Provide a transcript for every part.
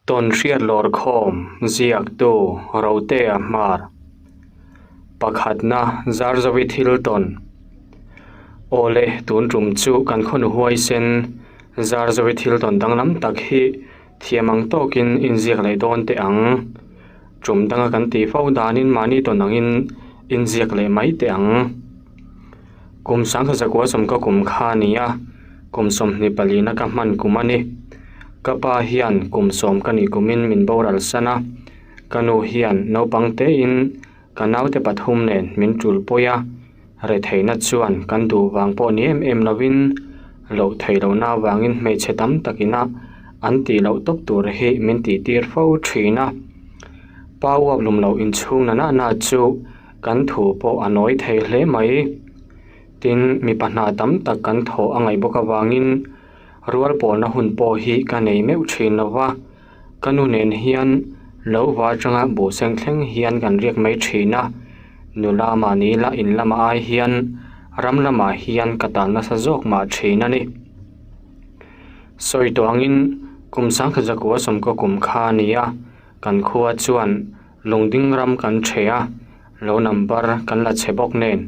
Tawnhriat lawrkhawm ziaktu Rotea Hmar Pakhatna Zarzawi thil tawn Awle tun tum chu kan khawnu huaisen Zarzawi thil tawn danglam tak hi thiam ang tawkin inziak leh dawn teh ang. Tum danga kan tih fo danin mahni tawn angin inziak leh mai teh ang. Kum sangkhat zakua sawm ka kum kha a ni a, kum 24 na ka hman kum a ni. Ka pa hian kum sawm ka nih kumin min boral san a, ka nu hian naupang tein ka naute pathum nen min tul pawi a, retheihna chuan kan duh vang pawh ni em em lovin loh theih lohna avangin hmeichhe tam takina an tih loh tawp tur hi min tih tir fo thin a. Pa uap lum loh inchhung na na na chu kan thu pawh a nawi thei hle mai. Tin, mipa hna tam tak kan thawh a ngaih bawk avangin rual pawlna hun pawh hi ka nei meuh thin lo va, ka nu nen hian lo va atanga buhseng thleng hian kan riak mai thin a, nula mahni la in lamah ai hian ram lamah hian ka tan nasa zawk mah thin a ni. Sawi tawh angin kum sangkhat zakua sawmkaw kum kha a ni a, kan khua chuan Lungding ram kan ṭhe a, lo number kan la chhe bawk nen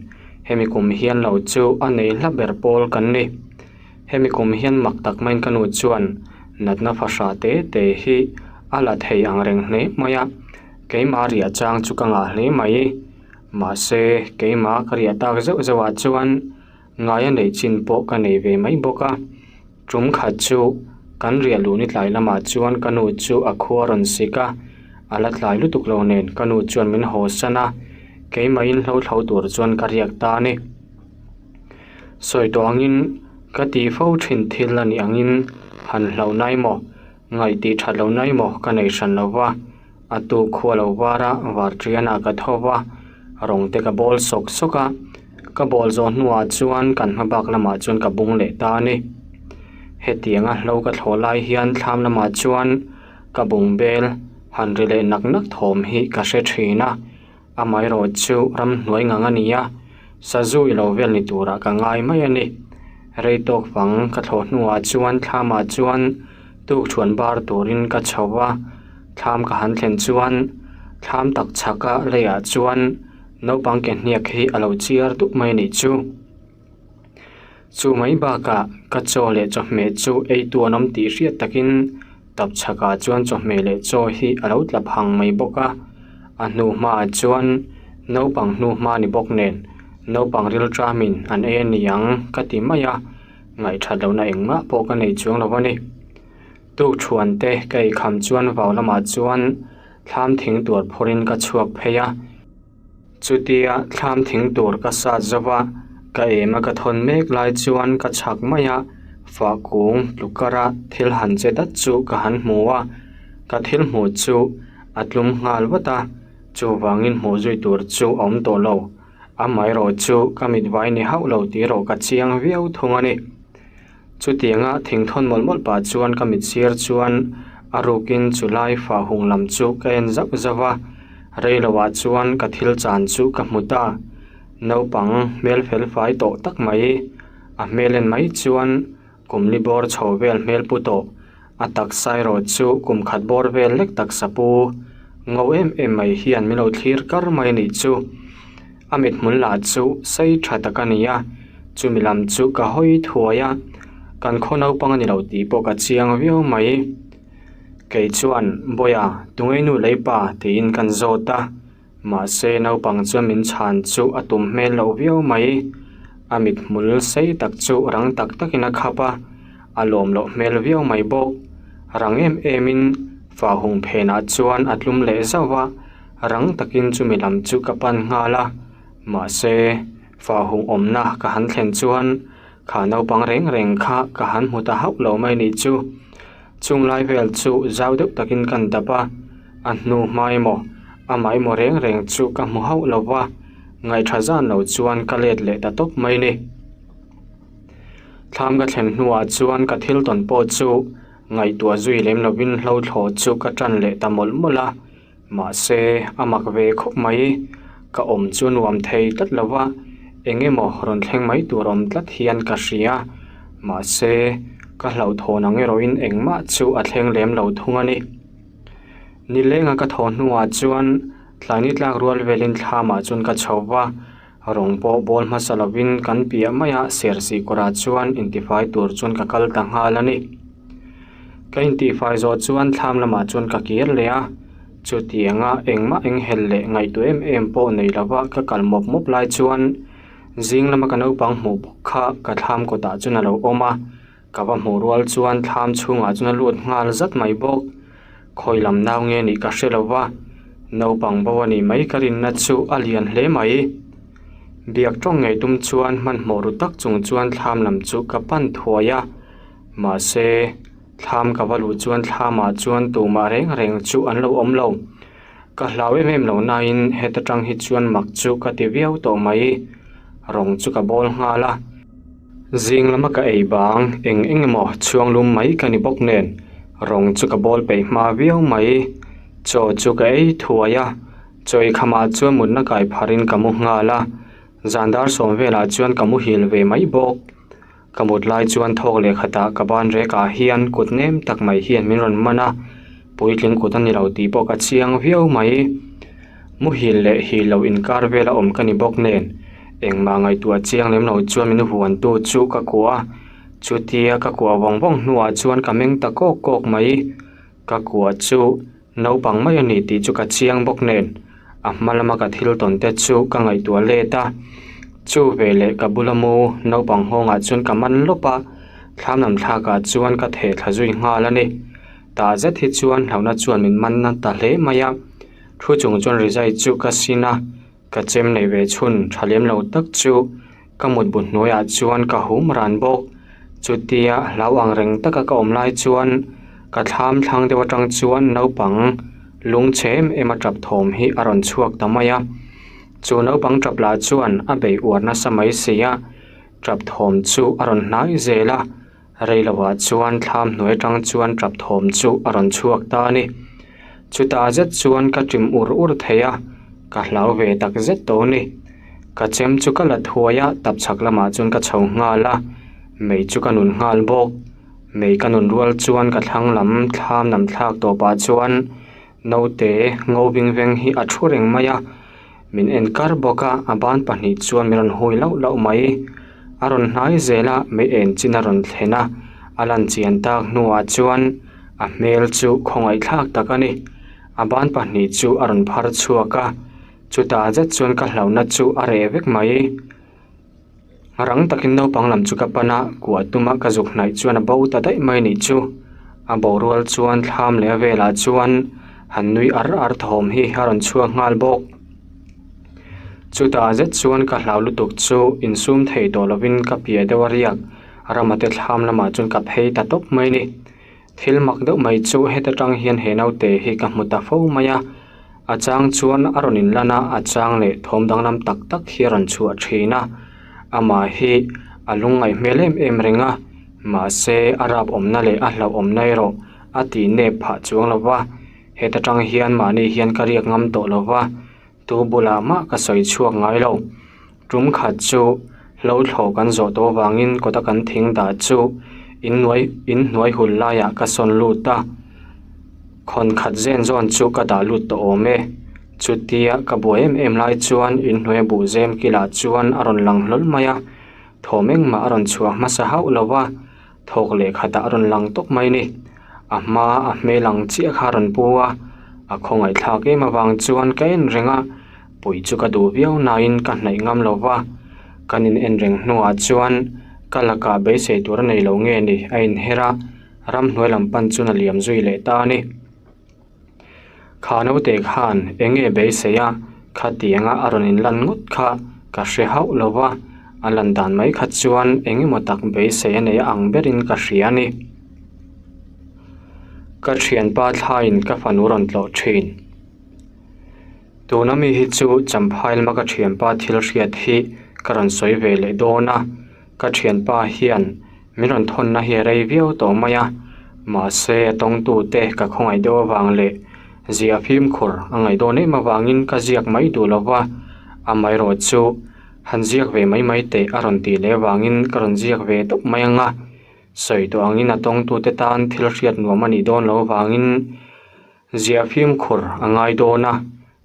hemi kum hian lo chu a nei hla ber pawl kan ni. Hemi kum hian mak tak maiin ka nu chuan natna fahra te te hi a la thei ang reng hle mai a, keimah riah chang chu ka ngah hle mai. Mahse, keimah ka riah tak zeuh zeuh ah chuan Ngaia neih chin pawh ka nei ve mai bawk a, tum khat chu kan riah luh ni tlai lamah chuan ka nu chu a khua rawn sik a, a la tlai lutuk lo nen ka nu chuan min haw san a, keimahin hlo thlo tur chuan ka riak ta a ni. Sawi tawh angin ka tih fo thin thil a nih angin han hlauh na emaw ngaih tih that loh na emaw ka nei hran lo va, A tuk khua lo var a, var ṭianah ka tho va, rawng te ka bawl sawk sawk a, ka bawl zawh hnuah chuan kan hma bak lamah chuan ka bung leh ta a ni. Hetianga hlo ka thlawh lai hian thlam lamah chuan ka bung bel han ri leh nak nak thawm hi ka hre ṭhin a, Amaherawh chu ramhnuai ngang a ni a, sazu i lo vel ni turah ka ngai mai a ni. Rei tawk fang ka thlawh hnuah chuan thlamah chuan tukṭhuan bar turin ka chho va, thlam ka han thlen chuan thlam tak chhaka leiah chuan naupang ke hniak hi a lo chiar dup mai a nih chu. Chu mai bakah ka chaw leh chawhmeh chu ei tu an awm tih hriat takin tap chhakah chuan chawhmeh leh chaw hi a lo tla phang mai bawk a, a hnu hmaah chuan naupang hnu hma ni bawk nen naupang rilṭamin an ei a ni ang ka ti mai a, ngaihthat lohna engmah pawh ka nei chuang lo a ni. Tukṭhuan te ka eikham chuan vau lamah chuan thlam thing tuar phawrhin ka chhuak phei a. Chutia thlam thing tur ka sat zo va, ka em a ka thawn mek lai chuan ka chhak mai a, fah kung tlukara thil han che dat chu ka han hmu a, ka thil hmuh chu a tlum nghal vat a, chuvangin hmuh zui tur chu a awm tawh lo. Amaherawh chu ka mit vai ni hauh lo tih erawh ka chiang viau thung a ni. Chutianga thingthawn mawlh mawlh pah chuan ka mit sir chuan a rukin chu lai fah hung lam chu ka en zauh zauh a, rei loah chuan ka thil chan chu ka hmu ta. Naupang hmel fel fai tawh tak mai, a hmel en mai chuan kum li bawr chho vel hmel pu tawh, a taksa erawh chu kum khat bawr vel lek taksa pu ngo em em mai hian min lo thlir kar mai a nih chu. A mithmul lah chu sei tha tak a ni a, chumi lam chu ka hawi thuai a, kan khaw naupang a ni lo tih pawh ka chiang viau mai. Kei chuan, Bawiha, tunge nu lei pa? tiin kan zawt a, mahse naupang chuan min chhan chu a tum hmel loh viau mai. A mithmul sei tak chu rang tak takin a khap a, a lawm loh hmel viau mai bawk. Rang em emin fahung phenah chuan a tlum leh zauh a. Rang takin chumi lam chu ka pan nghal a, mahse fahung awmna ka han thlen chuan kha naupang reng reng kha ka han hmu ta hauh lo mai nih chu. Chung lai vel chu zau deuh takin kan dap a, a hnu hma emaw amah emaw reng reng chu ka hmu hauh lo va, ngaihṭha zan lo chuan ka let leh ta tawp mai ni. Thlam ka thlen hnuah chuan ka thil tawn pawh chu ngaihtuah zui lem lovin hlothlawh chu ka ṭan leh ta mawlh mawlh a. Mahse, a mak ve khawp mai. Ka awm chu nuam thei tlat lo va, eng emaw rawn thleng mai tur awm tlat hian ka hria. Mahse, ka hlauhthawn ang erawhin engmah chu a thleng lem lo thung a ni. Nilenga ka thawh hnuah chuan tlai ni tlak rual velin thlamah chuan ka chho va, rawng pawh bawl hmasa lovin kan piah maia sersi kawrah chuan intifai tur chuan ka kal ta nghal a ni. Ka intihfai zawh chuan thlam lamah chuan ka kir leh a, chutianga engmah enghelh leh ngaihtuah em em pawh nei lova ka kal mawp mawp lai chuan zing lama ka naupang hmuh bawk kha ka thlam kawtah chuan a lo awm a. Ka va hmuh rual chuan thlam chhungah chuan a lut nghal zat mai bawk. Khawi lam nau nge nih ka hre lo va, naupang bo a nih mai ka rinna chu a lian hle mai. Biak tawng ngei tum chuan hmanhmawh ru tak chung chuan thlam lam chu ka pan thuai a, mahse thlam ka va luh chuan thlamah chuan tumah reng reng chu an lo awm lo. Ka hlau em em lo nain heta tang hi chuan mak chu ka ti viau tawh mai. Rawng chu ka bawl nghal a. Zing lama ka ei bang eng eng emaw chhuang lum mai ka ni bawk nen rawng chu ka bawl peih hma viau mai. Chaw chu ka ei thuai a, chaw ei khamah chuan mutna kai pharin ka mu nghal a, zan dar sawm velah chuan ka muhil ve mai bawk. Ka mut lai chuan thawk leh khatah ka ban rekah hian kut nem tak mai hian min rawn man a, puitling kut a ni lo tih pawh ka chiang viau mai. Muhil leh hil lo inkar vela awm ka ni bawk nen engmah ngaihtuah chiang lem lo chuan min vuantu chu ka kuah a, chutia ka kuah vawng vawng hnuah chuan ka meng ta kawk kawk mai. Ka kuah chu naupang mai a ni tih chu ka chiang bawk nen a hma lama ka thil tawn te chu ka ngaihtuah let a, chu veleh ka bula mu naupang nghawngah chuan ka man lawp a, thlam lam thlakah chuan ka theh thla zui nghal a ni. Tah zet hi chuan hlauhna chuan min man na ta hle mai a. Thu chung chuan rizai chu ka sin a, ka chem neih ve chhun tha lem lo tak chu ka mutbu hnuaiah chuan ka hum ran bawk. Chutia hlau ang reng taka ka awm lai chuan ka thlam thlang deuh atang chuan naupang lung chhe em em a tap thawm hi a rawn chhuak ta mai a. Chu naupang tap lah chuan a bei uar nasa mai si a, tap thawm chu a rawn hnai zel a. Rei lovah chuan thlam hnuai atang chuan tap thawm chu a rawn chhuak ta a ni. Chutah zet chuan ka ṭim ur ur thei a, ka hlau ve tak zet tawh a ni. Ka chem chu ka la thuai a, tap chhak lamah chuan ka chho nghal a, mei chu ka nun nghal bawk. Mei ka nun rual chuan ka thlang lam thlam lam thlak tawpah chuan naute ngo ving veng hi a thu reng mai a. Min en kar bawk a, a ban pahnih chuan min rawn hui lauh lauh mai. A rawn hnai zel a, mei en chin a rawn thlen a, a lan chian tak hnuah chuan a hmel chu khawngaih thlak tak a ni. A ban pahnih chu a rawn phar chhuak a, chutah zet chuan ka hlauhna chu a reh vek mai. Rang takin naupang lam chu ka pan a, kuah tuma ka zuk hnaih chuan a bo ta daih mai nih chu. A borual chuan thlam leh a velah chuan han nui ar ar thawm hi a rawn chhuak nghal bawk. Chutah zet chuan ka hlau lutuk chu insum thei tawh lovin ka piah deuh a riak rama te thlam lamah chuan ka phei ta tawp mai a ni. Thil mak deuh mai chu heta tang hian he naute hi ka hmu ta fo mai a, a chang chuan a rawn inlan a, a chang leh thawm danglam tak tak hi a rawn chhuah thin a, amah hi a lungngaih hmel em em reng a, mahse a rap awmna leh a hlauh awmna erawh a tih nep phah chuang lo va, heta tang hian mahni hian ka riak ngam tawh lo va. Tu bulah mah ka sawi chhuak ngai lo. Tum khat chu hlo thlawh kan zawh tawh avangin kawta kan thing dah chu inhnuai inhnuai hul laiah ka sawn lut a. Khawn khat zen zawn chu ka dah lut tawh awm e. Chutia ka buai em em lai chuan inhnuai a buh zem kilah chuan a rawn lang hlawl mai a. Thawm engmah a rawn chhuah hmasa hauh lo va. Thawk leh khatah a rawn lang tawp mai a ni. A hma a hmel ang chiah kha a rawn pu a, a khawngaihthlak em avang chuan ka en reng a, puih chu ka duh viau nain ka hnaih ngam lo va. Kan in en reng hnuah chuan ka lakah beisei tur a nei lo nge ni a inher a, ramhnuai lam pan chuan a liam zui leh ta a ni. Kha naute khan eng nge beisei a, khatianga a rawn inlan ngawt kha ka hre hauh lo va, a lan dan mai kha chuan eng emaw tak beisei a nei ang berin ka hria a ni. Ka thianpa thlaiin ka fanu rawn tlawh thin. Tuna mi hi chu Champhai lama ka thianpa thil hriat hi ka rawn sawi ve leh dawn a, ka thianpa hian Min rawn thawnna hi a rei viau tawh mai a, mahse a tawngtute ka khawngaih deuh avang leh ziah fimkhur a ngaih dawn em avangin ka ziak mai duh lo va, amaherawh chu han ziak ve mai mai teh a rawn tih leh avangin ka rawn ziak ve tawp mai ang a, sawi tawh angin a tawngtute tan thil hriat nuam a nih dawn loh avangin. Ziah fimkhur a ngai dawn a,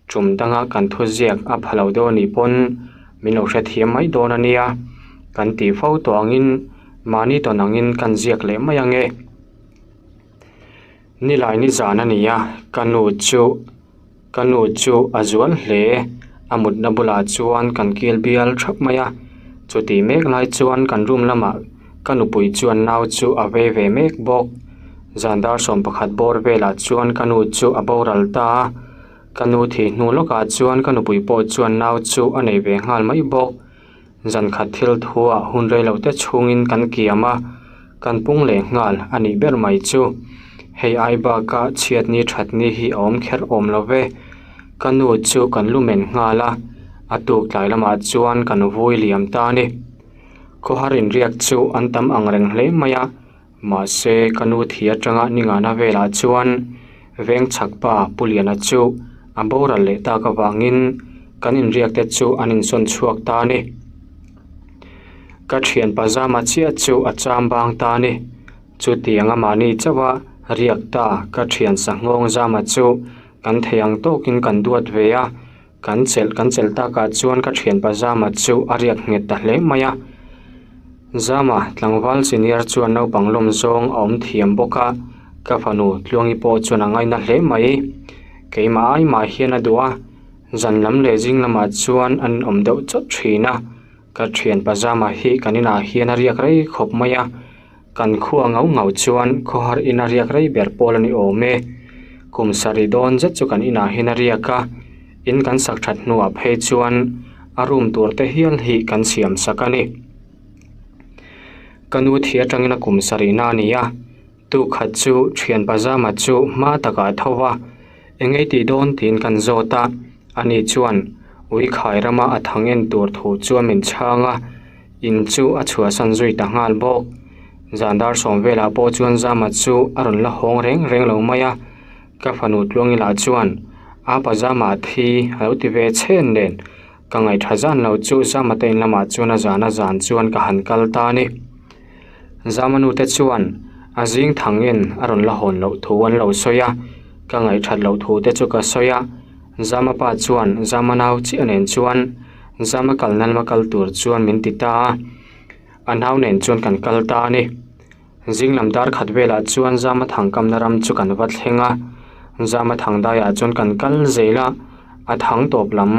tum danga kan thu ziak a pha lo deuh a nih pawn min lo hrethiam mai dawn a nia. Kan tih fo tawh angin mahni tawn angin kan ziak leh mai ang e. Nilai nizan a ni a, ka nu chu ka nu chu a zual hle. A mutna bulah chuan kan kil bial thap mai a, chutih mek lai chuan kan room lamah ka nupui chuan nau chu a vei ve mek bawk. Zan dar 11 bawr velah chuan ka nu chu a boral ta a, ka nu thih hnu lawkah chuan ka nupui pawh chuan nau chu a nei ve nghal mai bawk. Zan khat thil thuah hun rei loh te chhungin kan kiam a, kan pung leh nghal a nih ber mai chu. Hei ai baka chhiatni thatni hi a awm kher awm lo ve. Ka nu chu kan lu men nghal a, a tuk tlai lamah chuan kan vui liam ta a ni. Khawhar inriak chu an tam ang reng hle mai a, Mahse, ka nu thi atanga ningana velah chuan veng chhak pa Pu Liana chu a boral leh tak avangin kan inriak te chu an insawn chhuak ta a ni. Ka thian pajama chiah chu a cham bang ta a ni. Chutiang a mahni chauh a riak ta ka thian sahnghawng zama chu kan thei ang tawkin kan duat ve a, Kan chelh kan chelh takah chuan ka thian pa Zama chu a riak nghet ta hle mai a. Zama tlangval senior chuan naupang lawm zawng a awm thiam bawk a, ka fanu Tluangi pawh chuan a ngaina hle mai. Keimah ai mah hian a duh a, zan lam leh zing lamah chuan an awm deuh chawt thin a. Ka thian pa Zama hi kan inah hian a riak rei khawp mai a. Kan khua ngau ngau chuan khawhar ina riak rei ber pawl a ni awm e. Kum sarih dawn zet chu kan inah hian a riak a, in kan sak that hnuah phei chuan a room tur te hial hi kan siam sak a ni. Ka nu thi atangin a kum sarihna a ni a, tukhat chu thian pajama chu hma takah a tho va, eng ei tih dawn tiin kan zawt a, ani chuan ui khai rama a thang en tur thu chuan min chhang a. In chu a chhuahsan zui ta nghal bawk. Zan dar sawm velah pawh chuan Zama chu a rawn la hawng reng reng lo mai a, ka fanu Tluangi lah chuan a pa Zama a thi a lo ti ve chhen nen ka ngaihṭha zan lo chu Zama te in lamah chuan a zan a zan chuan ka han kal ta a ni. Zama nu te chuan a zing thang in a rawn la hawn loh thu an lo sawi a, ka ngaihṭhat loh thu te chu ka sawi a, Zama pa chuan Zama nau chiah nen chuan Zama kalna lama kal tur chuan min ti ta a, a nau nen chuan kan kal ta a ni. Zing lam dar khat velah chuan Zama thang kamna ram chu kan va thleng a, Zama thang daiah chuan kan kal zel a, a thang tawp lam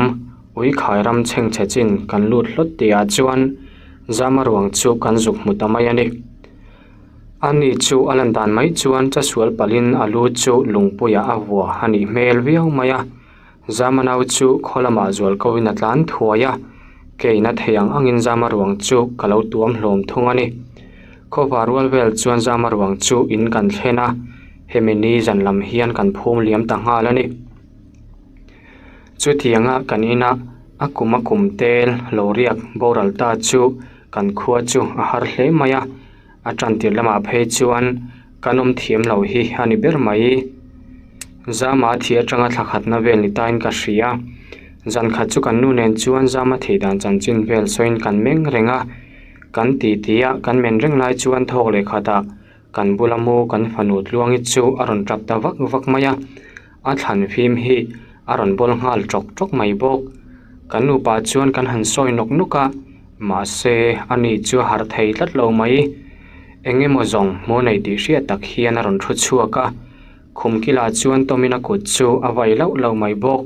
Uikhai ram chhengchhe chin kan lut hlawt tihah chuan Zama ruang chu kan zuk hmu ta mai a ni. Ani chu a lan dan mai chuan chasual palhin a lu chu lungpuiah a vua a nih hmel viau mai a. Zama nau chu khaw lamah zual ko in a tlan thuai a, keina thei ang angin Zama ruang chu ka lo tuam hlawm thung a ni. Khawva rual vel chuan Zama ruang chu in kan thlen a, hemi ni zan lam hian kan phum liam ta nghal a ni. Chutianga kan ina a kum a kum tel lo riak boral ta chu kan khua chu a har hle mai a, A tantir lamah phei chuan kan awm thiam lo hi a ni ber mai. Zama a thih atanga thla khatna vel ni tain ka hria. Zan khat chu kan nu nen chuan Zama thih dan chanchin vel sawiin kan meng reng a. Kan ti ti a, kan men reng lai chuan thawk leh khatah kan bula mu kan fanu Tluangi chu a rawn tap ta vak vak mai a. A thlan fim hi a rawn bawl nghal tawk tawk mai bawk. Kan nupa chuan kan han sawi nawk nawk a, mahse ani chu a harh thei tlat lo mai. Eng emaw zawng hmuh nei tih hriat tak hian a rawn thu chhuak a, khum kilah chuan Tomina kut chu a vai lauh lauh mai bawk.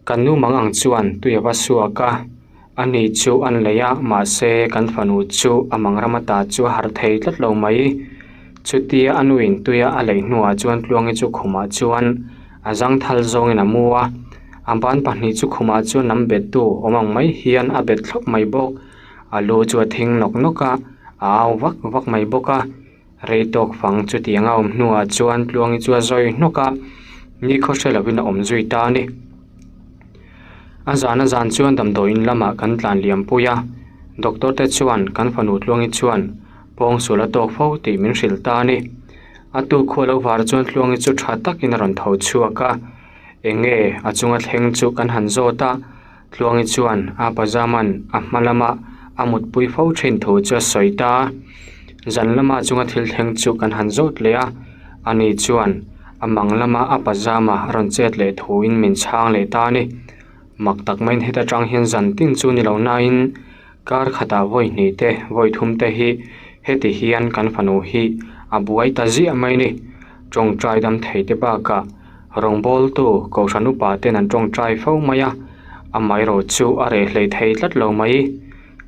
Kan nu mang ang chuan tui a va suak a, ani chu an lei a, mahse kan fanu chu a mang ram ata chu a harh thei tlat lo mai. Chutia a nuin tuia a leih hnuah chuan Tluangi chu khumah chuan a zangthal zawngin a mu a, a ban pahnih chu khumah chuan lam bettu awm ang mai hian a bet thlawp mai bawk. A lu chu a thing nawk nawk a, a au vak vak mai bawk a. Rei tawk fang chutiang a awm hnuah chuan Tluangi chu a zawi hnawk a, ni khaw hre lovin a awm zui ta a ni. A zan a zan chuan damdawiin lamah kan tlan liam pui a, doctor te chuan kan fanu Tluangi chuan pawngsual a tawk fo tih min hrilh ta a ni. A tuk khua lo var chuan Tluangi chu tha takin a rawn tho chhuak a, eng nge a chunga thleng chu kan han zawt a, Tluangi chuan a pajaman a hma lama a mutpui fo thin thu chu a sawi ta a. Zan lama chunga thil thleng chu kan han zawt leh a, ani chuan A mang lama a pajama a rawn chet leh thuin min chhang leh ta a ni. Mak tak maiin heta tang hian zan tin chu ni lo nain kar khatah vawi hnih te vawi thum te hi heti hian kan fanu hi a buai ta ziah mai a ni. Tawngtai dam thei te bakah rawngbawltu kohhran upa ten an tawngtai fo mai a, amaherawh chu a reh hlei thei tlat lo mai.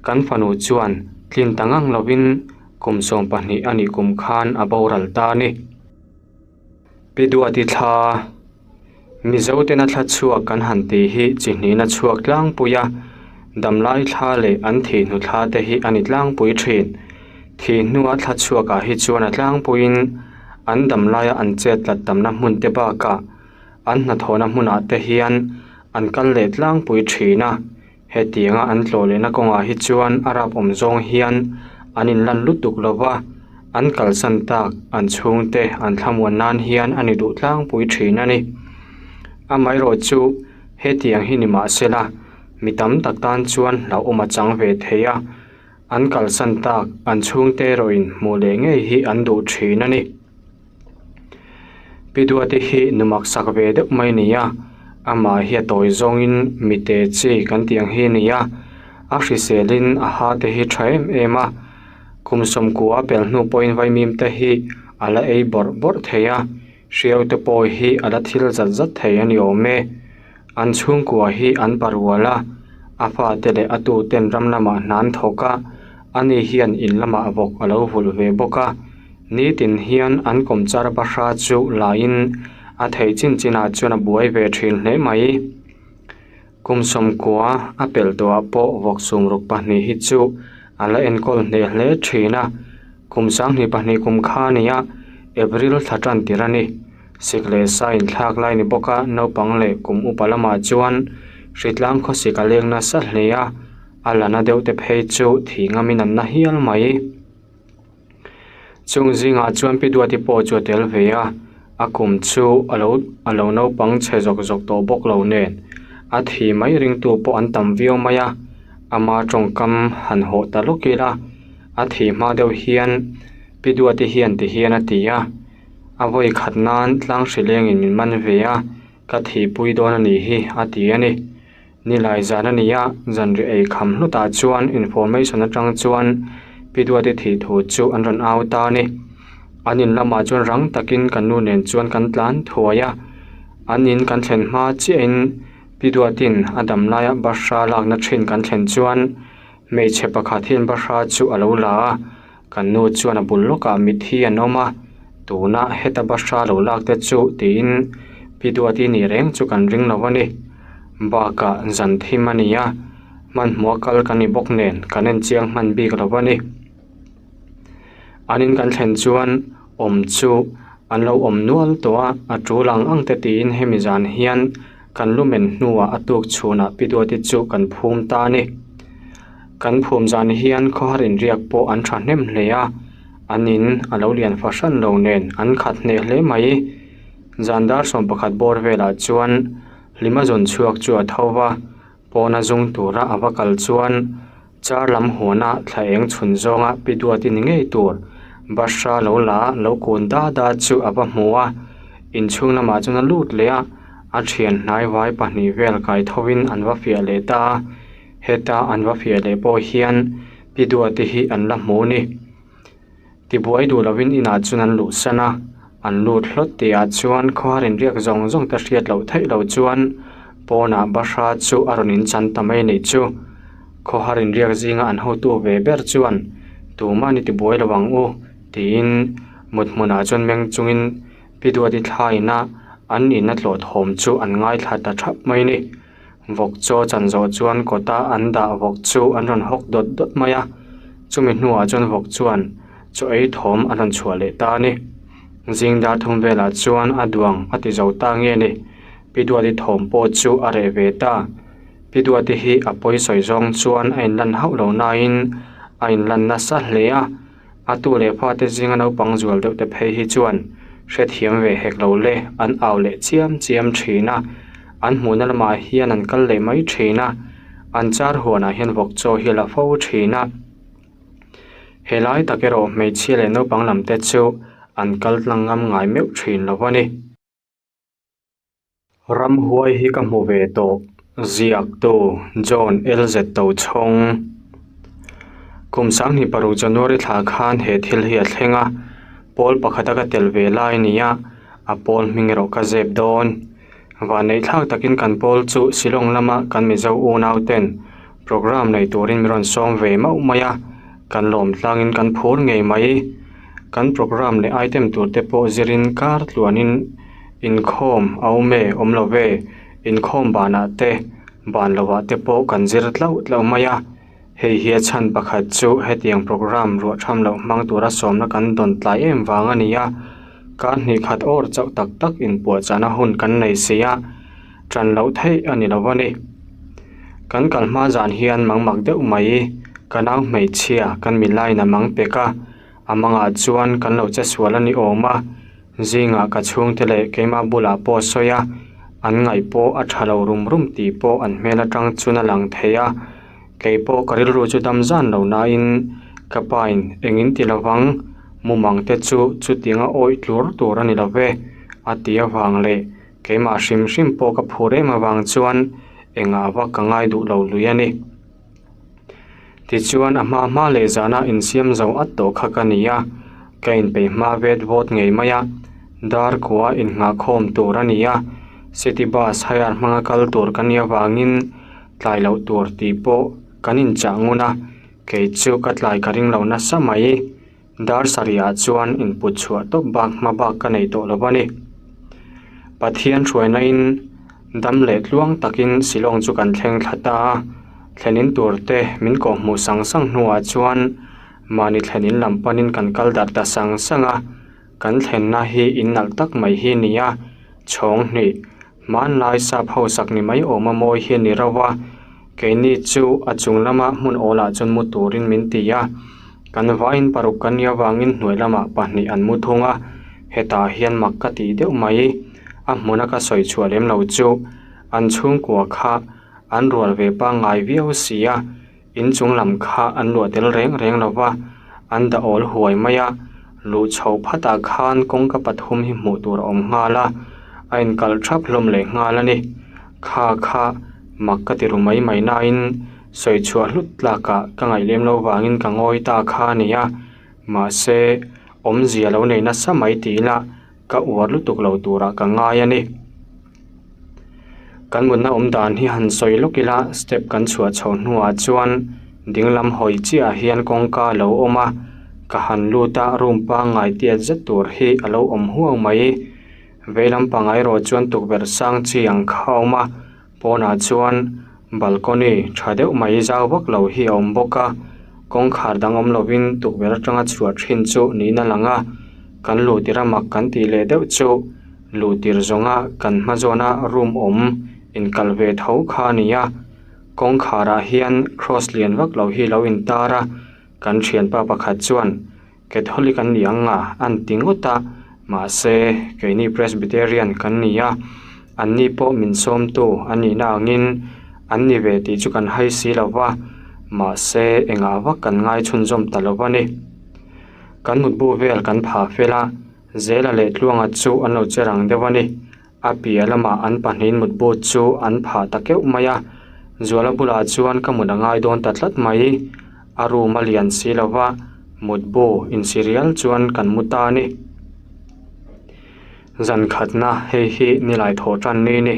Kan fanu chuan tlin ta ngang lovin kum 12 a nih kum khan a boral ta a ni. Pi Duati thla, Mizo tena thla chhuak kan han tih hi chi hnihna chhuak tlangpui a, damlai thla leh an thih hnu thla te hi a ni tlangpui thin. Thih hnua thla chhuakah hi chuan a tlangpuiin an damlaia an chet tlat tamna hmun te bakah an hnathawhna hmunah te hian an kal leh tlangpui thin a. Hetianga an tlawh lehna kawngah hi chuan a rap awm zawng hian an inlan lutuk lo va, an kalsan tak an chhungte an thlamuan nan hian a ni duh tlangpui thin a ni. Amaherawh chu hetiang hi ni mah sela, mi tam tak tan chuan hlauhawm a chang ve thei a, an kalsan tak an chhungte erawhin hmuh leh ngei hi an duh thin a ni. Pi Duati hi nu maksak ve deuh mai a ni a, amah hi a tawi zawngin mite chi kan tih ang hi a ni a, a hriselin a ha te hi tha em em a, kum sawmkua a pel hnu pawhin vaimim te hi a la ei bawrh bawrh thei a, hriau te pawh hi a la thil zat zat thei a ni awm e. An chhungkua hi an parual a, a fate leh a tuten ram lamah hna an thawk a, ani hian in lamah vawk a lo vulh ve bawk a. Nitin hian an kawmchar bahra chu laiin a theih chin chinah chuan a buai ve thin hle mai. Kum 90 a pelh tawhah pawh vawk sumruk pahnih hi chu a la enkawl hneh hle thin a, kum 22 kum kha a ni a, April thla tan tir a ni. Sik leh sa inthlak lai ni bawk a, naupang leh kum upa lamah chuan hritlang khawsik a leng nasa hle a, a la na deuh te phei chu thih ngamin an na hial mai. Chung zingah chuan Pi Duati pawh chu a tel ve a, a kum chu a lo a lo naupang chhe zawk zawk tawh bawk lo nen a thi mai ringtu pawh an tam viau mai a, ama tawngkam han hawh ta lawk ila a thih hma deuh hian Pi Duati hian ti hian a ti a. A vawi khat nan tlang hri lengin min man ve a, ka thihpui dawn a nih hi, a ti a ni. Nilai zan a ni a, zanriah ei kham hlutah chuan information atang chuan Pi Duati thih thu chu an rawn au ta a ni. An in lamah chuan rang takin ka nu nen chuan kan tlan thuai a, an in kan thlen hma chiahin Pi Duatin a dam laia bahra lakna thin kan thlen chuan hmeichhe pakhat hian bahra chu a lo la a, Kan nu chuan a bul lawkah mithi an awm a, tunah heta bahra lo lak te chu tiin Pi Duati nih reng chu kan ring lo a ni. Bakah zan thim a ni a, hmanhmawh kal kan ni bawk nen kan en chiang hman bik lo a ni. An in kan thlen chuan awm chu an lo awm nual tawh a, a tul ang ang te tiin hemi zan hian kan lu men hnuah a tuk chhunah Pi Duati chu kan phum ta a ni. Kan phum zan hian khawhar inriak pawh an tha hnem hle a, an in a lo lian fahran lo nen an khat hneh hle mai. Zan dar 11 bawr velah chuan Hlima zawn chhuak chu a tho va, pawna zung tura a va kal chuan char lam huana thla eng chhun zawnga Pi Duati ni ngei tur Bahra lo la lo kun da da chu a va hmu a, inchhung lamah chuan a lut leh a, a thian hnai vai pahnih vel kai thovin an va fiah leh ta a. Heta an va fiah leh pawh hian Pi Duati hi an la hmu ni. Tibuai duh lovin inah chuan an luhsan a, an lut hlawt tihah chuan khawhar inriak zawng zawng te hriat loh theih loh chuan pawnah Bahra chu a rawn inchan ta mai anih chu. Khawhar inriak zinga an hotu ve ber chuan tumah ni tibuai lo ang u tiin mut hmunah chuan meng chungin Pi Duati thlaina an in a tlawh thawm chu an ngaithla ta thap mai ni. Vawk chaw chan zawh chuan kawta an dah vawk chu an rawn hawk dawt dawt mai a, chumi hnuah chuan vawk chuan chaw ei thawm a rawn chhuah leh ta a ni. Zing dar thum velah chuan a duang a ti zo ta nge ni, Pi Duati thawm pawh chu a reh ve ta. Pi Duati hi a pawi sawi zawng chuan a inlan hauh lo nain a inlan nasa hle a, A tu leh fate zinga naupang zual deuh te phei hi chuan hrethiam ve hek lo le, an au leh chiam chiam thin a, an hmuhna lamah hian an kal leh mai thin a, an char huanah hian vawk chaw hi a la fo thin a. Helai tak erawh hmeichhia leh naupang lam te chu an kal tlang ngam ngai meuh thin lo a ni. Ramhuai hi ka hmu ve tawh, ziaktu John LZ Tochhawng. Kum 26 January thla khan he thil hi a thleng a, pawl pakhata ka tel ve lai a ni a, a pawl hming erawh ka zep dawn. Vanneih thlak takin kan pawl chu Shillong lama kan Mizo unau ten programme nei turin min rawn sawm ve mauh mai a, kan lawm tlangin kan phur ngei mai. Kan programme leh item tur te pawh zirin kar tluanin inkhawm a awm e awm lo ve, inkhawm banah te ban lovah te pawh kan zir tlauh tlauh mai a. Hei hi a chhan pakhat chu hetiang programme ruah tham loh hmang tura sawmna kan dawn tlai em vang a ni a, kar hnih khat awr chauh tak tak inpuahchahna hun kan nei si a, ṭan loh theih a ni lo a ni. Kan kal hma zan hian mangmak deuh mai ka nau hmeichhia kan milaiin a mang pek a, a mangah chuan kan lo che sual a ni awm a, zingah ka chhungte leh keimah bulah pawh sawi a, an ngaih pawh a ṭha lo rum rum tih pawh an hmel aṭang chuan a lang thei a. Kei pawh ka rilru chu dam zan lo nain ka pain eng in ti lovang, mumang te chu chutianga awih tlur tur a ni lo ve, a ti avang leh keimah hrim hrim pawh ka phur em avang chuan engah vak ka ngai duh lo lui a ni. Tichuan a hma hma leh zana insiam zo at tawh kha ka ni a, ka inpeih hma vet vawt ngei mai a, dar kua innghahkhawm tur a ni a, city bus hire hmanga kal tur ka nih avangin Tlai loh tur tih pawh kan inchah ngun a, kei chu ka tlai ka ring lo nasa mai. Dar sarihah chuan input chhuah tawp bak hma bak ka nei tawh lo a ni. Pathian hruainain dam leh tluang takin Shillong chu kan thleng thla ta a, thlenin tur te min kawhhmuh sang sang hnuah chuan mahni thlenin lam panin kan kal darh ta sang sang a, kan thlenna hi innalh tak mai hi a ni a, chhawng hnih Hmanlai sap hausak ni mai awm a mawi hi a ni rauh a, keini chu a chung lama hmun awlah chuan mu turin min ti a, kan vaiin paruk kan nih avangin hnuai lamah pahnih an mu thung a, hetah hian mak ka tih deuh mai, a hmuna ka sawi chhuah lem lo chu an chhungkua kha an rual ve pangngai viau si a, inchung lam kha an luah tel reng reng lo va, an dah awl huai mai a, luh chhoh phatah khan kawngka pathum hi hmuh tur a awm nghal a, a inkalh thap hlawm leh nghal a ni. Kha kha mak ka ti ru mai mai nain sawi chhuah hlut tlakah ka ngaih lem lo vangin ka ngawi ta kha a ni a, mahse awmzia lo nei nasa mai ti ila ka uar lutuk lo turah ka ngai a ni. Kan mutna awm dan hi han sawi lawk ila step kan chhuah chhoh hnuah chuan dinglam hawi chiahah hian kawngka a lo awm a, ka han lut a room pangngai tiat zet tur hi a lo awm huau mai. Veilam pangngai erawh chuan tukverh sang chi ang kha a awm a, pawnah chuan balcony tha deuh mai zau vak lo hi a awm bawk a, kawngkhar dang awm lovin tukverh atanga chhuah thin chu niin a lang a, kan luh tirh a mak kan tih leh deuh chu. Luh tir zawnga kan hma zawna room awm inkal ve tho kha a ni a, kawngkharah hian cross lian vak lo hi lo intar a, kan thianpa pakhat chuan Catholic an ni ang a an ti ngawt a, mahse keini Presbyterian kan ni a, anni pawh min sawmtu a nihna angin an ni ve tih chu kan hai si lo va, mahse engah vak kan ngai chhunzawm ta lo a ni. Kan mutbu vel kan phah fel a. Zela leh Tluanga chu an lo che rang deuh a ni. A piah lamah an pahnihin mutbu chu an phah ta keuh mai a, Zuala bulah chuan ka mut a ngai dawn ta tlat mai. A room a lian si lo va, mutbu insi rial chuan kan mu ta a ni. Zan khatna hei hi nilai thawh tan ni ni.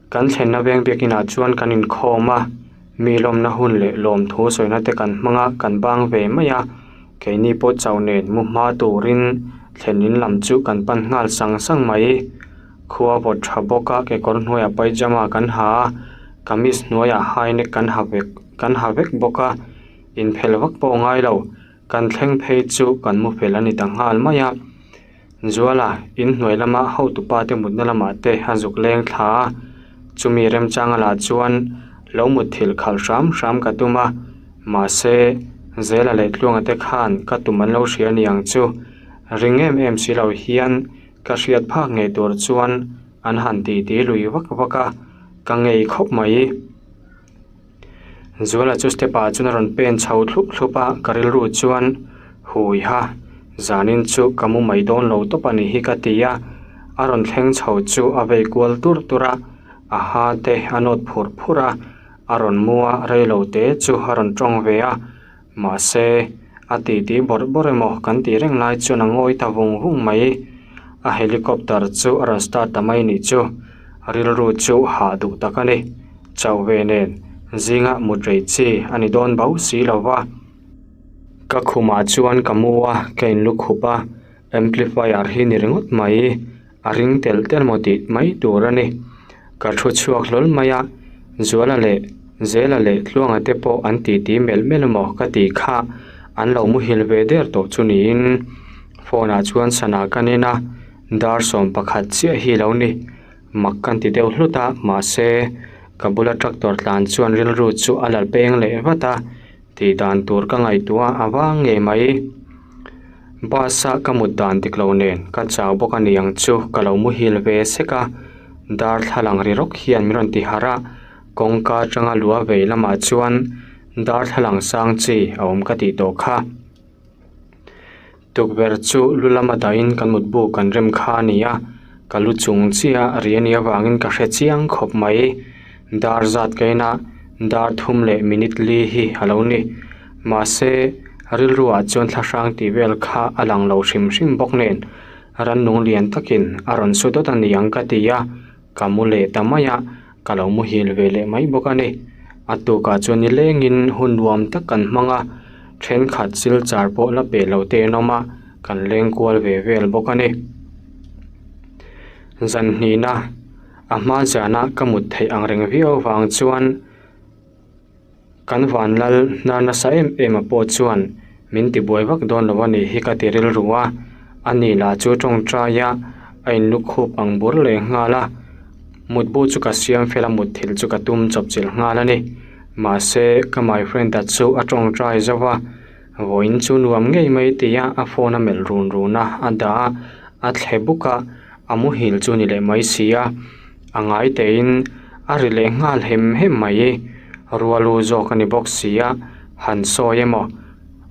Kan thlenna veng biakinah chuan kan inkhawm a, mi lawmna hun leh lawmthu sawina te kan hmang a, kan bang ve mai a, keini pawh chau nen mu hma turin thlen in lam chu kan pan nghal sang sang mai. Khua vawt tha bawk a, kekawr hnuaiah pyjama kan ha a, kamis hnuaiah high neck kan ha vek kan ha vek bawk a, inphelh vak pawh a ngai lo, kan thleng phei chu kan mu fel a ni ta nghal mai a. Zuala, in hnuai lama hotupa te mutna lamah te a zuk leng thla a, chumi remchanga lah chuan lo mutthilh khalh hram hram ka tum a, mahse Zela leh Tluanga te khan ka tum an lo hria ni ang chu, ring em em si lo hian ka hriat phak ngei tur chuan an han titi lui vak vak a, ka ngei khawp mai. Zuala chu step ah chuan a rawn pen chho thlup thlup a, ka rilru chuan hui ha, zanin chu ka mu mai dawn lo tawp a nih hi ka ti a. A rawn thleng chho chu a vei kual tur tur a, a ha te a nawt phur phur a, a rawn mu a reilo te chu a rawn tawng ve a, mahse a titi bawrh bawrh emaw kan tih reng lai chuan a ngawi ta vung vung mai. A helicopter chu a rawn start ta mai nih chu rilru chu hah duh tak a ni. Chauh ve nen zingah mut rei chi a ni dawn bauh si lo va. Ka khumah chuan ka mu a, ka inlukhup a. Amplifier hi ni ringawt mai, a ring telh telh maw tih mai tur a ni. Ka thu chhuak hlawl mai a, Zuala leh Zela leh Tluanga te pawh an titi melh melh maw ka tih kha an lo muhil ve der tawh chu niin phone ah chuan sana ka nen a, dar 11 chiah hi lo ni. Mak kan ti deuh hlut a, mahse ka bula tractor tlan chuan rilru chu a la peng leh vat a. Tih dan tur ka ngaihtuah a vang ngei mai. Bus a ka mut dan dik lo nen ka chau bawk a ni ang chu ka lo muhil ve sek a, darthlalang ri rawk hian min rawn ti harh a, kawngka atanga lua vei lamah chuan darthlalang sang chi a awm ka tih tawh kha. Tukverh chu lu lama dahin kan mutbu kan rem kha a ni a, ka lu chung chiah ri a nih avangin ka hre chiang khawp mai. Dar zat ka en a, dar thum leh minute li hi a lo ni. Mahse, rilruah chuan thlahrang tih vel kha a lang lo hrim hrim bawk nen, rannung lian takin a rawn su dawt a ni ang ka ti a, ka mu leh ta mai a, ka lo muhil ve leh mai bawk a ni. A tukah chuan nilengin hun nuam tak kan hmang a, thenkhat silchar pawh la peh lo te an awm a, kan leng kual ve vel bawk a ni. Zan hnihna a hma zana ka mut theih ang reng viau avang chuan Kan vanlal hnar nasa em em a pawh chuan min tibuai vak dawn lo a nih hi ka ti rilru a, a ni lah chu tawngtai a, a inlukhup ang bur leh nghal a, mutbu chu ka siam fel a mutthilh chu ka tum chawpchilh nghal a ni. Mahse ka my friend a chu a tawngtai zo va, vawiin chu nuam ngei mai tia a phone a melh run run a, a dah a, a thle buk a, a muhil chu ni leh mai si a, a ngai tein a ri leh nghal hem hem mai. Rualu zawk a ni bawk si a, han sawi emaw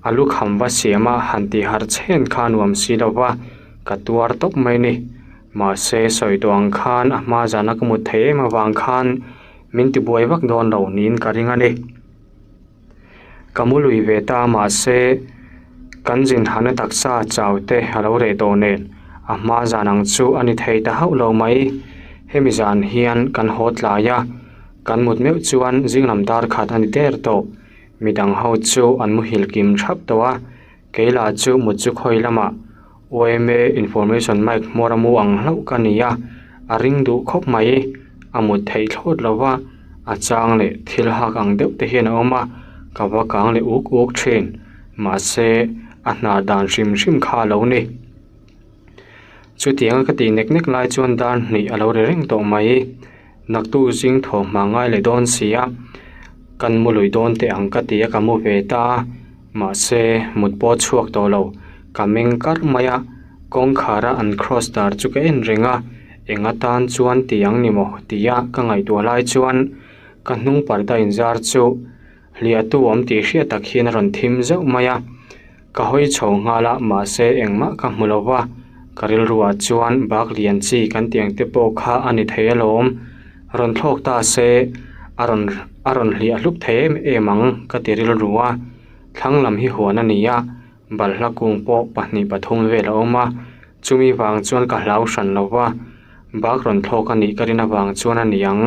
a lukham va siam a han tih harh chhen kha nuam si lo va, ka tuar tawp mai ni. Mahse sawi tawh ang khan a hma zana ka mut theih em avang khan min tibuai vak dawn lo niin ka ring a ni. Ka mu lui ve ta mahse kan zin hana taksa chau te a lo reh tawh nen a hma zan ang chu a ni thei ta hauh lo mai. Hemi zan hian kan haw tlai a, kan mut meuh chuan zing lam dar khat a ni der tawh. Midang ho chu an muhil kim thap tawh a, kei lah chu mut chu khawi lamah YMA information mic hmawr a mu ang hlauh ka ni a, a ring duh khawp mai. A mut theih thlawt lo va, a chang leh thil hak ang deuh te hian a awm a, ka va kang leh uk uk thin. Mahse, a hnar dan hrim hrim kha a lo ni. Chutianga ka tih nek nek lai chuan dar hnih a lo ri reng tawh mai. Naktuk zing thawhhma ngai leh dawn si a, kan mu lui dawn teh ang ka ti a ka mu ve ta a, mahse mut pawh chhuak tawh lo, ka meng kar mai a, kawngkhar a an cross dar chu ka en reng a, eng atan chuan ti ang ni maw tia ka ngaihtuah lai chuan ka hnung parda inzar chu hliahtu awm tih hriat tak hian a rawn thim zeuh mai a. Ka hawi chho nghal a, mahse engmah ka hmu lo va, ka rilruah chuan bak lian chi kan tih ang te pawh kha a ni thei alawm, rawn thlawk ta se a rawn a rawn hliah hlup thei em em ang ka ti rilru a, thlang lam hi huan a ni a, balhla kung pawh pahnih pathum vel a awm a, chumi vang chuan ka hlau hran lo va, bak rawn thlawk a nih ka rin avang chuan a ni ang.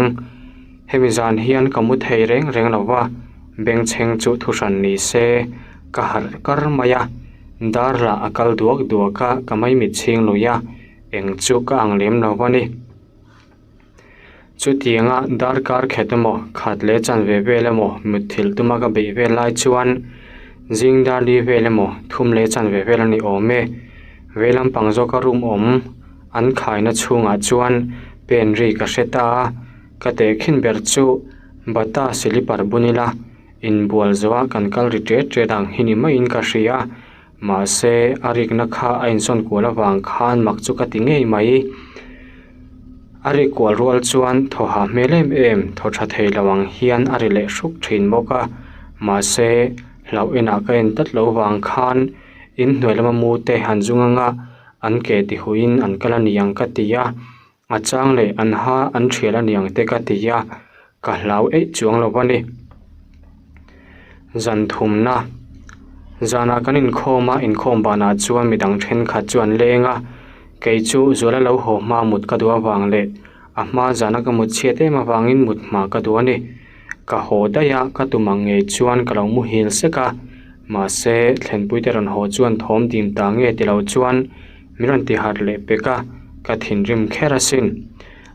Hemi zan hian ka mu thei reng reng lo va, bengchheng chu thu hran ni se ka harh kar mai a, dar lah a kal duak duak a, ka maimit chhing lui a, eng chu ka ang lem lo va ni. Chutianga darkar khet emaw khat leh chanve vel emaw mutthilh tuma ka beih vel lai chuan zing dar li vel emaw thum leh chanve vel a ni awm e. Vei lampang zawka room awm an khaina chhungah chuan pen ri ka hre ta a, ka tehkhin ber chu bata silipar bun ila inbual zawha kan kal ri ṭet ṭet ang hi ni maiin ka hria. Mahse, a rikna kha a insawn kual avang khan mak chu ka ti ngei mai. A rik kual rual chuan thaw hah hmel em em, thaw tha thei lo ang hian a ri leh hruk thin bawk a. Mahse, hlauh enah ka en tlat lo vang khan inhnuai lama mu te han zung ang a. An ke ti huiin an kal a niang ka ti a, a chang leh an ha an thial a niang te ka ti a, ka hlau eih chuang lo a ni. Zan thumna, Zanah kan inkhawm a, inkhawm banah chuan midang thenkhat chu an leng a, kei chu Zuala lo haw hma mut ka duh avang leh a hma zana ka mut chhiat em avangin mut hma ka duh a ni. Ka haw daih a, ka tum ang ngei chuan ka lo muhil sek a, mahse thlenpuite rawn haw chuan thawm dim ta nge ti lo chuan min rawn ti harh leh pek a, ka thinrim kher asin.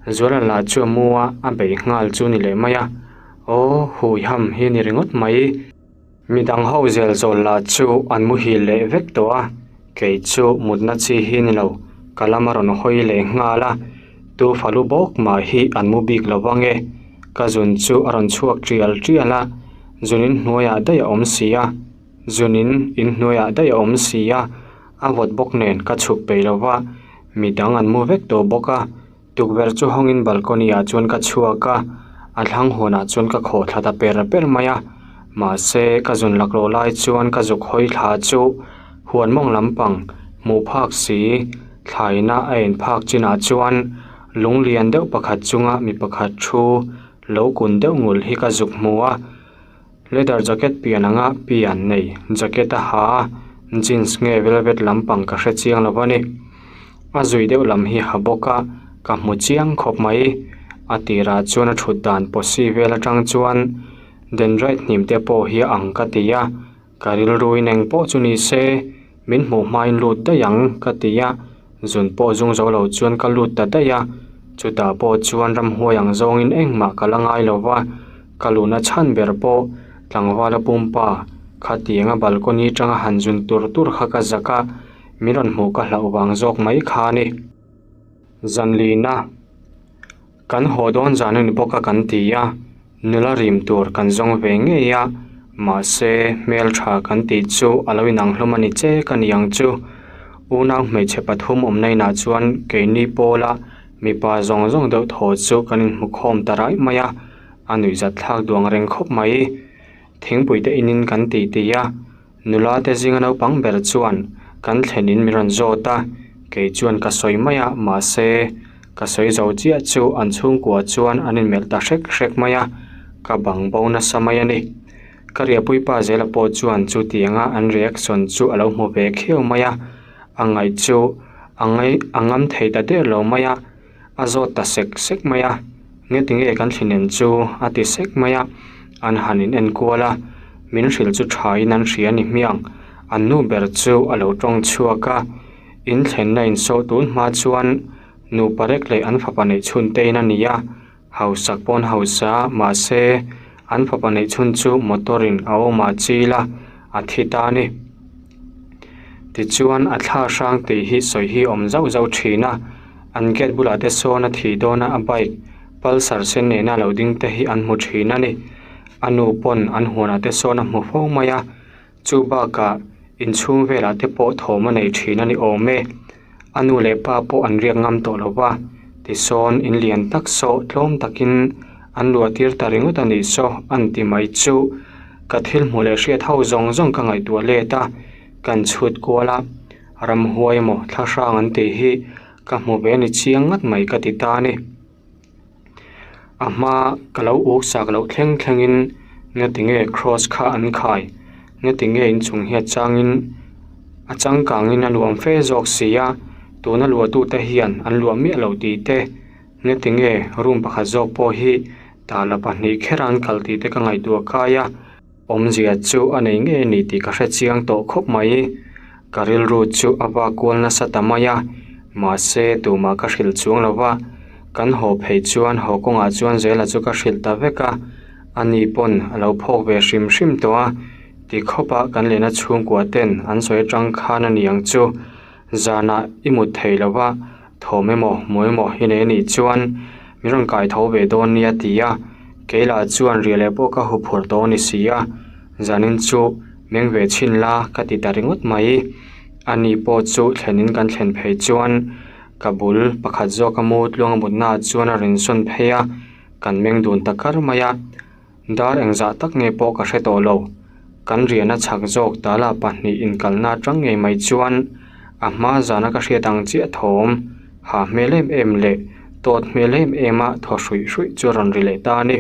Zuala lah chu a mu a, a bei nghal chu ni leh mai a, aw hui ham hi a ni ringawt mai. Midang ho zel zawl lah chu an muhil leh vek tawh a, kei chu mutna chi hi ni lo, ka lam a rawn hawi leh nghal a, tu falu bawk mah hi an mu bik lo vang e, ka zun chu a rawn chhuak tial tial a, zun in hnuaiah daih a awm si a, zun in in hnuaiah daih a awm si a, a vawt bawk nen ka chhuk peih lo va, midang an mu vek tawh bawk a. Tukverh chu hawngin balcony ah chuan ka chhuak a, a thlang huanah chuan ka khawh thla ta per per mai a, mahse ka zun laklawh lai chuan ka zuk hawi thla chu huan mawng lampang hmuh phak si thlaina a en phak chinah chuan lung lian deuh pakhat chunga mi pakhat thu lo kun deuh ngul hi ka zuk hmu a, leather jacket pian anga pian nei jacket a ha a, jeans nge velvet lampang ka hre chiang lo a ni. A zui deuh lam hi ha bawk a, ka hmu chiang khawp mai. A tirah chuan a thut dan posi vel atang chuan dendrite hnim te pawh hi a ang ka ti a, ka rilruin eng pawh chu ni se min hmuh hmain lut daih ang ka ti a, zun pawh zung zo lo chuan ka lut ta daih a, chutah pawh chuan ramhuai ang zawngin engmah ka la ngai lo va, ka luna chhan ber pawh tlangvala pumpa khatianga balcony atanga han zun tur tur kha ka zak a. Min rawn hmuh ka hlauh vang zawk mai kha a ni. Zanlina, Kan haw dawn zan a ni bawk a kan ti a, nula rim tur kan zawng ve ngei a, mahse hmeltha kan tih chu a lo inang hlawm a ni che ka ni ang chu. Unau hmeichhe pathum awmna inah chuan keini pawla mipa zawng zawng deuh thaw chu kan inhmu khawm ta raih mai a, a nuihzat thlak duang reng khawp mai. Thingpui te inin kan ti ti a. Nula te zinga naupang ber chuan kan thlen in min rawn zawt a, kei chuan ka sawi mai a, mahse ka sawi zo chiah chu an chhungkua chuan an inmelh ta hrek hrek mai a, ka bang bo nasa mai a ni. Ka riahpui pa zela pawh chuan chutianga an reaction chu a lo hmu ve khiau mai a, a ngaih chu a ngaih a ngam thei ta der lo mai a. A zawt ta sek sek mai a, ngeti nge kan thlinen chu a ti sek mai a, an han in en kual a, min hrilh chu tha in an hria ni hmiang, an nu ber chu a lo tawng chhuak a, in thlenna in sawh tun hma chuan nupa rek leh an fapa neih chhun te in a ni a, hausak pawn hausa mahse an fapa neih chhun chu motor in a awm ah chil a, a thi ta a ni. Tichuan a thla hrang tih hi sawi hi a awm zauh zauh thin a, an gate bulah te sawn a thih dawn a a bike pulsar sen nena lo ding te hi an hmu thin a ni. A nu pawn an huanah te sawn a hmu fo mai a, chu bakah inchhung velah te pawh thawm a nei thin a ni awm e. A nu leh pa pawh an riak ngam tawh lo va, tisawn in lian tak saw tlawm takin an luah tir ta ringawt a nih saw an ti mai chu ka thil hmuh leh hriat ho zawng zawng ka ngaihtuah let a, kan chhut kual a, ramhuai emaw thla hrang an tih hi ka hmu ve ni chiang ngat mai ka ti ta a ni. A hma ka lo uk sak loh thleng thlengin ngati nge cross kha an khai ngati nge inchung hi a changin a changkangin a luam fe zawk si a tuna luahtute hian an luah miah lo tih te ngati nge room pakhat zawk pawh hi tala pahnih kher an kal tih te ka ngaihtuah kai a. Awmzia chu a nei ngei a ni tih ka hre chiang tawh khawp mai. Ka rilru chu a va kual nasa ta mai a, mahse tumah ka hrilh chuang lo va. Kan haw phei chuan haw kawngah chuan Zela chu ka hrilh ta vek a, ani pawn a lo phawk ve hrim hrim tawh a. Ti khawpa kan lehna chhungkua ten an sawi atang khan a ni ang chu. Zanah i mut thei lo va, thawm emaw hmu emaw i nei a nih chuan min rawn kai tho ve dawn nia ti a, kei lah chuan riah leh pawh ka huphurh tawh a ni si a, zanin chu meng ve chhin la ka ti ta ringawt mai. Ani pawh chu thlenin kan thlen phei chuan ka bul pakhat zawk a mu tluang a mutna ah chuan a rawn sawn phei a, kan meng dun ta kar mai a. Dar engzah tak nge pawh ka hre tawh lo. Kan riahna chhak zawk tala pahnih inkalna atang ngei mai chuan A hma zana ka hriat ang chiah thawm ha hmel em em leh tawt hmel em em a thaw hruih hruih chu a rawn ri leh ta a ni.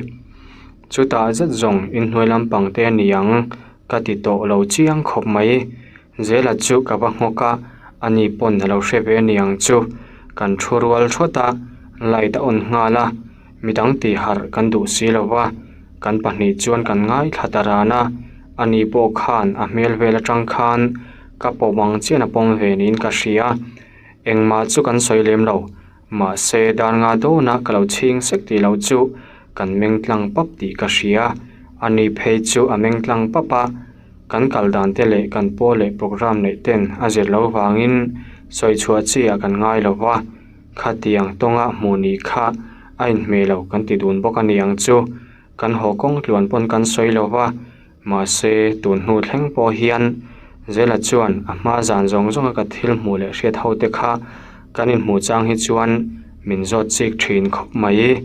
Chutah zet zawng inhnuai lampang te a ni ang ka ti tawh lo chiang khawp mai. Zela chu ka va nghawk a, ani pawn a lo hre ve a ni ang chu. Kan thu rual thawt a, light a on nghal a, midang tih harh kan duh si lo va, kan pahnih chuan kan ngaithla ta ran a, ani pawh khan a hmel vel atang khan ka pawm ang chian a pawm ve niin ka hria. Engmah chu kan sawi lem lo, mahse dar nga dawnah ka lo chhing sek tih loh chu kan meng tlang pap tih ka hria. Ani phei chu a meng tlang pap a, kan kal dan te leh kan pawl leh programme neih ten a zir lo vangin sawi chhuah chi ah kan ngai lo va, khatiang tawnga hmuh ni kha a inhmeh lo kan ti dun bawk a ni ang chu. Kan haw kawng tluan pawn kan sawi lo va, mahse tun hnu thleng pawh hian Zela chuan a hma zan zawng zawnga ka thil hmuh leh hriat ho te kha kan inhmuh chang hi chuan min zawt chik thin khawp mai.